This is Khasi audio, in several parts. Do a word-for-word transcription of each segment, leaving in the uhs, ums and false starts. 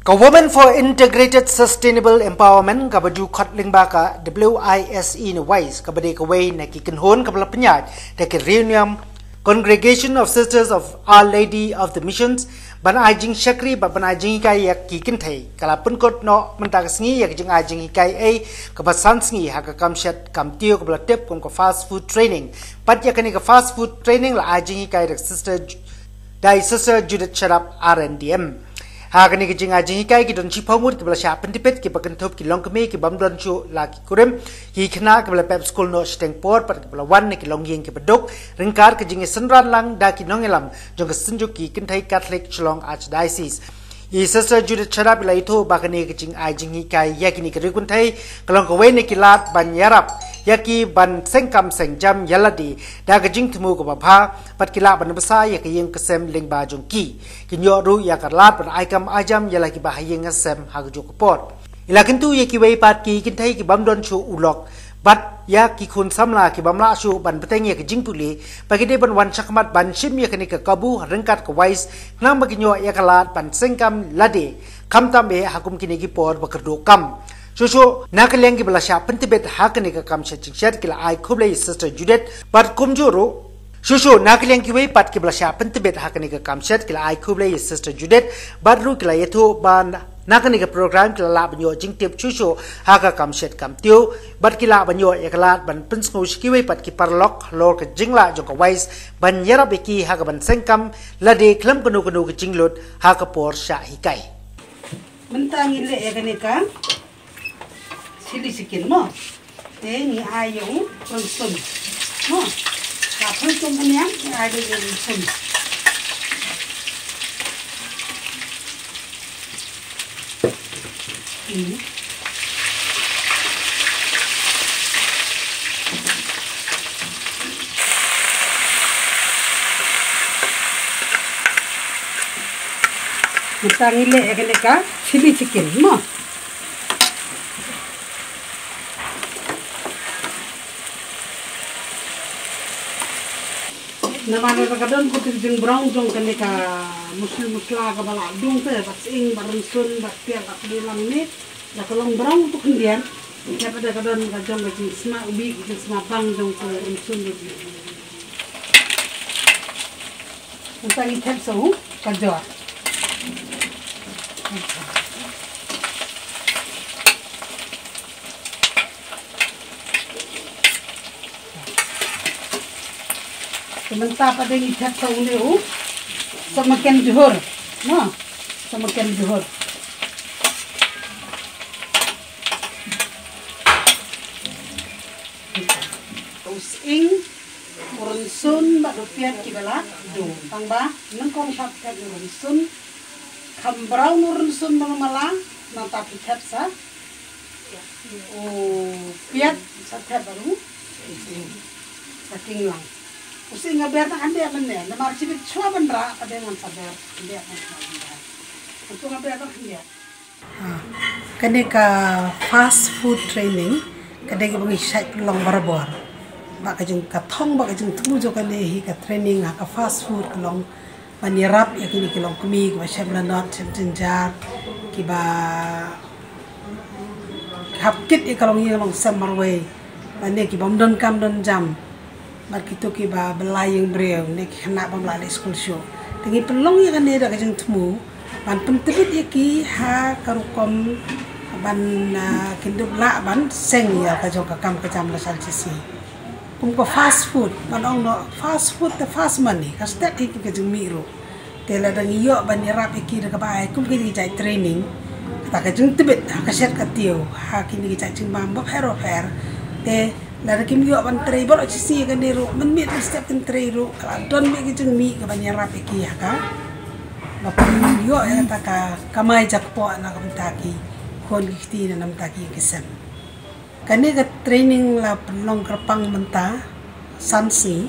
Ka Women for Integrated Sustainable Empowerment, kaba ju khot lyngba ka W I S E ne WISE, kaba dei kawei na ki kynhun kaba la pynïaid da ki Reunion Congregation of Sisters of Our Lady of the Missions, ban ai jingshakri bad ban ai jinghikai ïa ki kynthei. Ka la pynkut noh mynta ka sngi ïa ka jingai jinghikai ei kaba san sngi ha ka kam shet kam tiew kaba la tip kum ka fast food training. Pat ïa kane ka fast food training la ai jinghikai da Sister Ju-, da i Sister Judith Sharap R N D M. Ha kane ka jingai jinghikai ki don shiphew ngut kiba la shah pyntipit, kiba kynthup ki longkmie ki bym don shuh la ki kurim, ki khynnah kiba la pep skul noh shiteng por, pat kiba la wan na ki longïing kiba duk, ryngkat ka jingsynran lang da ki nongïalam jong ka Synjuk ki Kynthei Katholik Shillong Archdiocese. I Sister Judith Sharap i la ïathuh ba kane ka jingai jinghikai ïa kine ki riewkynthei ka long kawei na ki lad ban ïarap ïa ki ban seng kam seng jam ïa lade da ka jingthmu kaba bha, bad ki lah ban bsa ïa ka ïing ka sem lyngba jong ki. Kin ïoh ruh ïa ka lad ban ai kam ai jam ïa la kiba ha ïing ha sem ha kajuh ka por. I la kyntu ïa kiwei pat ki kynthei ki bym don shuh u lok bad ïa ki khun samla ki bym lah shuh ban bteng ïa ka jingpule, ba ki dei ban wan shakhmat ban shim ïa kane ka kabu ryngkat ka WISE, khnang ba kin ïoh ïa ka lad ban seng kam lade, khamtam eh ha kum kine ki por ba kyrduh kam. Shuh shuh na ka liang kiba la shah pyntipit ha kane ka kam shet jingshet ki la ai khublei ïa Sister Judith bad kumjuh ruh. Shuh shuh na ka liang kiwei pat kiba la shah pyntipit ha kane ka kam shet ki la ai khublei ïa Sister Judith, bad ruh ki la ïathuh ba na kane ka program ki la lah ban ïoh jingtip shuh shuh ha ka kam shet kam tiew, bad ki lah ban ïoh ïa ka lad ban pynsngew sha kiwei pat ki paralok halor ka jinglah jong ka WISE ban ïarap ïa ki ha kaban seng kam lade khlem kano kano ka jinglut ha ka por shah hikai. Mynta ngi leh ïa kane ka chilli chicken mo. Te ngi ai ïa u rynsun mo. Ka pynkum pynïang ngi ai ïa u rynsun. Hmm. Mynta ngi leh ïa kane ka chilli chicken mo. Namar lada ka don katu ka jingbrown jong kane ka mos-, mosla kaba la dung te, ba sying, ba rynsun, ba piat, ba pli lang ne, da ka long brown tu khyndiat. Ïa, lada ka don ka jong ka jingsma ubi, ka jingsma bang jong ka rynsun ubi. Mynta ngi thep sa u kajor. Te mynta pat de ngi thep sa une u sohmynken jhur. No. Sohmynken jhur. U sying, u rynsun bad u piat kiba la dung. Tang ba nyngkong sa thep u rynsun, kham brown u rynsun ba mala, nangta phi thep sa u piat, sa thep bad u sying. Sa king lang. U sying nga ber tang khyndiat mynne, namar shibit shuwa ban rah, ka dei ngan sa ber khyndiat, ngan sa ber. Utu nga ber tang khyndiat. Ah, kane ka fast food training, ka dei kaba ngi shait long barabor. Ba ka jing, ka thong, ba ka jingthmu jong kane hi ka training ha ka fast food ka long ban ïarap ïa kine ki longkmie kiba shem lanot, shem jynjar, kiba hap kit ïa ka longïing longsem marwei, lane ki bym don kam don jam, bad kito kiba bylla ïing briew, ne ki khynnah bym lah leit skul shuh. Te ngi pynlong ïa kane da ka jingthmu ban pyntbit ïa ki ha ka rukom ban, ah, kin dup lah ban seng ïa ka jong ka kam ka jam lashai shisha. Kum ka fast food, ban ong noh fast food te fast money, ka stet hi ka jingmih ruh. Te lada ngi ïoh ban ïarap ïa ki da kaba ai kum kine ki jait training, kata ka jingtbit ha ka shet ka tiew ha kine ki jait jingbam bapher bapher. Te lada kim ïoh ban trei baroh shisha kane ruh, mynmiet mynstep kin trei ruh, ka la don beit ka jingmih ka ban ïarap ïa ki ha ka, ba kin ïoh ïa kata ka kamai jakpoh na ka bynta ki khun ki kti, na ka bynta ki ïing ki sem. Kane ka training la pynlong kyrpang mynta san sngi.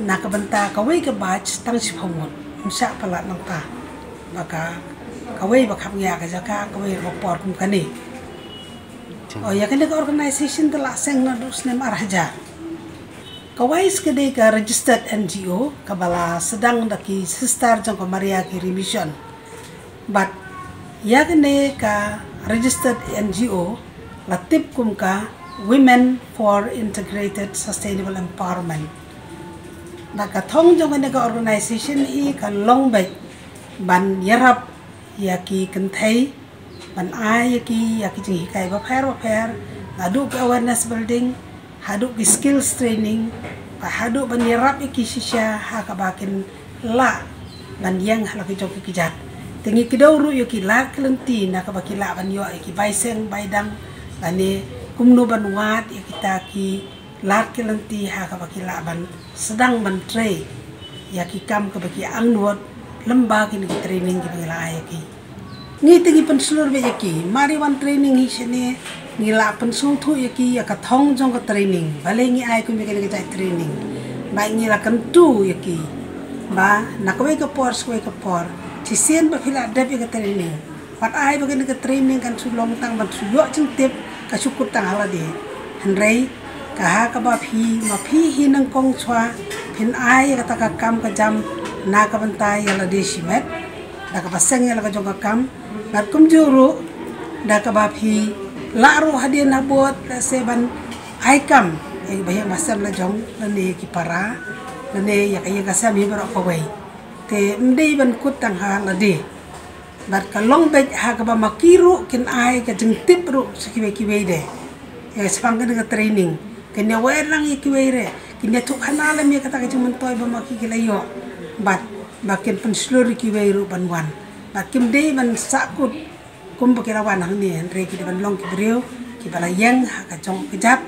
Na ka bynta kawei ka batch tang shiphew ngut. Ym shah palat nangta. Ba ka, kawei ba khap ngiah ka jaka, kawei ka por kum kane. Oh, ïa kane ka organization te la seng naduh u snem ar hajar. Ka WISE ka dei ka registered N G O, kaba la sdang da ki sister jong ka Maria Carey Mission. Bad Ïa kane ka registered N G O la tip kum ka Women for Integrated Sustainable Empowerment. Ba ka thong jong kane ka organization hi ka long beit ban ïarap ïa ki kynthei, ban ai ïa ki ïa ki jinghikai bapher bapher, haduh ka awareness building, haduh ki skills training, ba haduh ban ïarap ïa ki shisha ha kaba kin lah ban ïeng ha la ki jong ki kjat. Te ngi kdew ruh ïa ki lad ki lynti na kaba ki lah ban ïoh ïa ki bai seng bai dang, lane kumno ban wad ïa kita ki lad ki lynti ha kaba ki lah ban sdang ban trei ïa ki kam kaba ki angnud lyngba kine ki training kiba ngi la ai ïa ki. Ngi te ngi pynshlur beit ïa ki, mar ïa wan training hi shane, ngi la pynsngewthuh ïa ki ïa ka thong jong ka training, balei ngi ai kum ïa kane ka jait training. Ba ngi la kyntu ïa ki ba na kawei ka por sha kawei ka por, shisien ba phi la dep ïa ka training, wat ai ba kane ka training kan shu long tang ban shu ïoh jingtip, ka shu kut tang ha lade. Hynrei ka ha kaba phi, ma phi hi nyngkong shuwa phin ai ïa kata ka kam ka jam na ka bynta ïa lade shimet, da kaba seng ïa la ka jong ka kam, bad kumjuh ruh da kaba phi lah ruh hadien habud, lehse ban ai kam ïa ki bahaïing bahasem la jong, lane ki para, lane ïa ka ïing ka sem hi baroh kawei. Te ym dei ban kut tang ha lade. Bad ka long beit ha kaba ma ki ruh kin ai ka jingtip ruh sha kiwei kiwei de. Ïa shaphang kane ka training, kin ïa wai lang ïa kiwei re, kin ïathuh khana lem ïa kata ka jingmyntoi ba ma ki ki la ïoh. Bad ba kin pynshlur ïa kiwei ruh ban wan. Bad kim dei ban sahkut kumba ki la wan hangne, hynrei ki dei ban long ki briew kiba la ïeng ha ka jong ka jait,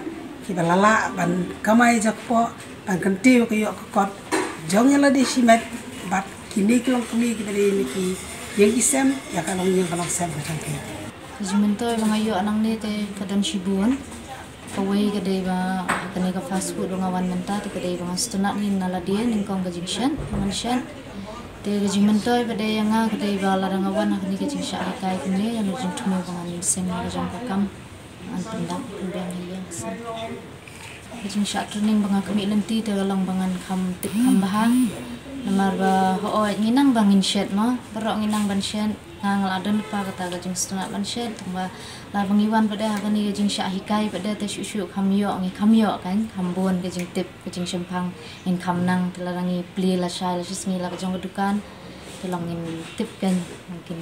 kiba la lah ban kamai jakpoh, ban kyntiew ka ïoh ka kot jong ïa lade shimet, bad kine ki longkmie kiba dei na ki ïing ki sem, ïa ka longïing ka longsem ka jong ki. Ka jingmyntoi ba nga ïoh nangne te ka don shibun. Kawei ka dei ba kane ka fast food ba nga wan mynta te ka dei ba nga sngewtynnat hi na lade nyngkong ka jingshet ba ngan shet. Te ka jingmyntoi ba dei ïa nga ka dei ba lada nga wan ha kane ka jingshah hikai kane, ïa nga jingthmu ba ngan seng ha ka jong ka kam, ngan pyndap pynbiang hi ïa nga seng. Ka jingshah training ba nga khmih lynti te ka long ba ngan kham tip kham bha. Namar ba hooid ngi nang ba ngin shet mo, baroh ngi nang ban shet. Nga nga la don lypa kata ka jingsngewtynnat ban shet, tangba lada ba ngi wan pat de ha kane ka jingshah hikai pat de te shuh shuh kham ïoh, ngi kham ïoh kan, kham bun ka jingtip, ka jingshemphang, ngin kham nang, te lada ngi plie lashai lashisngi la ka jong ka dukan, te long ngin tip kan, mungkin.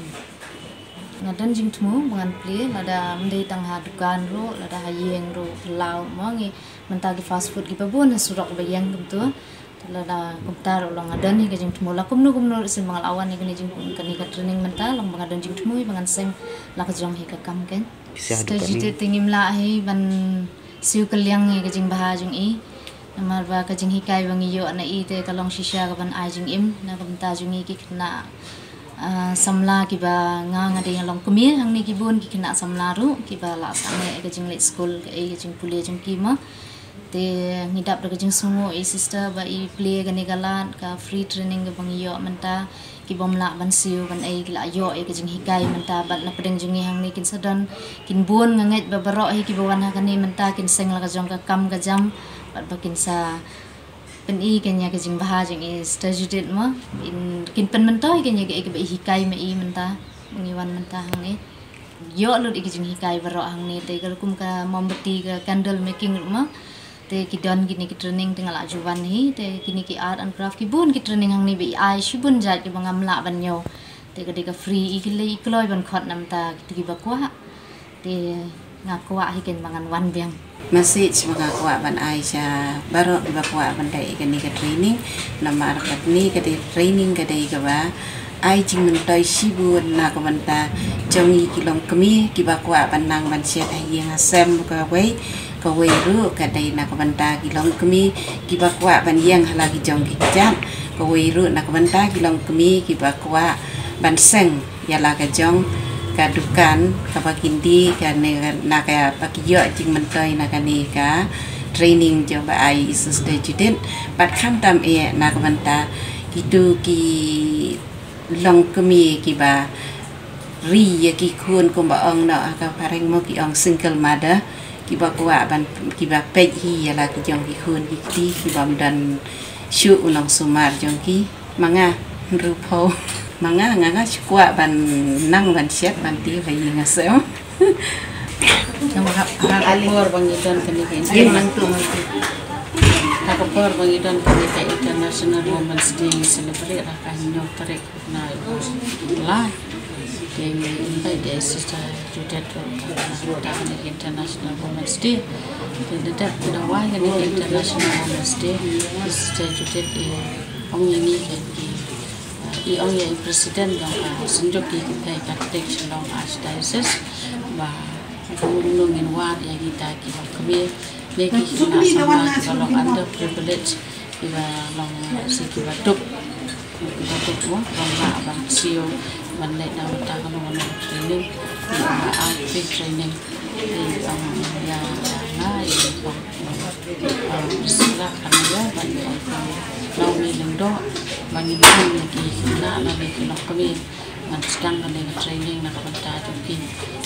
Nga don jingthmu ba ngan plie, lada ym dei tang ha dukan ruh, lada ha ïing ruh, phyllaw mo, ngi mynta ki fast food kiba bun ha surok ba ïeng kumta. Te lada kumta ruh long nga don hi ka jingthmu, la kumno kumno ruh sien ba nga la wan ïa kane jing, kane ka training mynta, long ba nga don jingthmu hi ba ngan seng la ka jong hi ka kam kan. Stage te te ngim lah hi ban siew kylliang ïa ka jingbha jong i. Namar ba ka jinghikai ba ngi ïoh na i te ka long shisha ka ban ai jingim na ka bynta jong i ki khynnah, ah, samla kiba nga nga dei nga longkmie hangne, ki bun ki khynnah samla ruh kiba la sah ne ka jingleit skul, ka ei ka jingpule jong ki mo. Te ngi dap da ka jingsngewnguh i sister ba i plie kane ka lad, ka free training kaba ngi ïoh mynta, ki bym lah ban siew ban ei ki la ïoh ïa ka jinghikai mynta, bad na pdeng jong ngi hangne kin sa don, kin bun, nga ngeit ba baroh hi kiba wan ha kane mynta kin seng la ka jong ka kam ka jam, bad ba kin sa pyni kan ïa ka jingbha jong i Sister Judith mo, in kin pynmyntoi kan ïa kaei kaba i hikai ma i mynta ba ngi wan mynta hangne. Ïoh lut ïa ka jinghikai baroh hangne, te ka rukom ka mombati, ka candle making ruh mo. Te ki don kine ki training te nga la ju wan hi, te kine ki art and craft, ki bun ki training hangne ba i ai shibun jait kiba ngam lah ban ñiew. Te ka dei ka free, i ki lei i kloi ban khot na bynta kito kiba kwah. Te nga kwah hi kan ba ngan wan biang. Message ba nga kwah ban ai sha baroh kiba kwah ban leh ïa kane ka training, namar kane ka dei training ka dei kaba ai jingmyntoi shibun na ka bynta jong ngi ki longkmie kiba kwah ban nang ban shet ha ïing ha sem kawei, kawei ruh ka dei na ka bynta ki longkmie kiba kwah ban ïeng ha la ki jong ki kjat, kawei ruh na ka bynta ki longkmie kiba kwah ban seng ïa la ka jong ka dukan kaba kin die kane, na kaba ki ïoh jingmyntoi na kane ka training jong ba ai i Sister Judith, bad khamtam eh na ka bynta kito ki longkmie kiba ri ïa ki khun, kumba ong noh ha ka phareng mo, ki ong single mother, kiba kwah ban, kiba peit hi ïa la ki jong ki khun ki kti, ki bym don shuh u nongsumar jong ki. Ma nga, hynriewphew. Nga nga nga shu kwah ban nang ban shet ban ti ha ïing ha sem. Nga hap hap por ba ngi don kane ka international. Hap por ba ngi don kane ka International Women's Day ngi celebrate ha ka hynñiew tarik na July. Te ngi invite da Sister Judith Rota kane ka International Women's Day. Te da dep da wai kane ka International Women's Day, Sister Judith i ong ïa ngi ki I ong ïa i president jong ka Synjuk ki Kynthei Catholic Shillong Archdiocese ba kumno ngin wad ïa kita ki longkmie ne ki khynnah samla kiba long underprivileged, kiba long, eh, shi kiba duk, kiba duk mo, ban lah ban siew ban leit na bynta kano kano training, kiba archery training. Te ong ïa nga ïa i Priscilla Khyrnit, bad ïa i Naomi Lyngdoh, ba ngin ong ïa ki khynnah lane ki longkmie ban sdang kane ka training na ka bynta jong ki,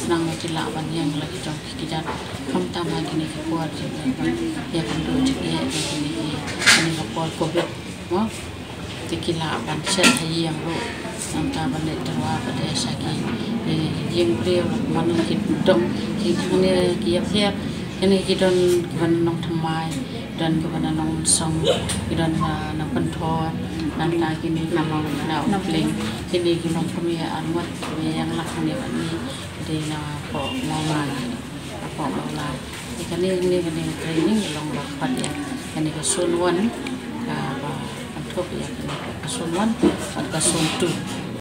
khnang ba ki lah ban ïeng la ki jong ki kjat. Khamtam ha kine ki por jingïakynduh jingeh jong kine ki, kane ka por covid mo. Te ki lah ban shet ha ïing ruh, nangta ban leit tyrwa pat de sha ki, eh, ïing briew, man la ki dong ki, kine ki ïapher, kine ki don kiba na nongthymmai, don kiba na nongsong, ki don ba na pynthor, nangta kine ki na u pleng, kine ki longkmie arngut kiba ïeng la kane kane, dei na poh Mawlai. Hapoh Mawlai. Te kane, kane, kane ka training ka long ba khot ïa kane ka zone one, ka ba kynthup ïa kane ka zone one bad ka zone two.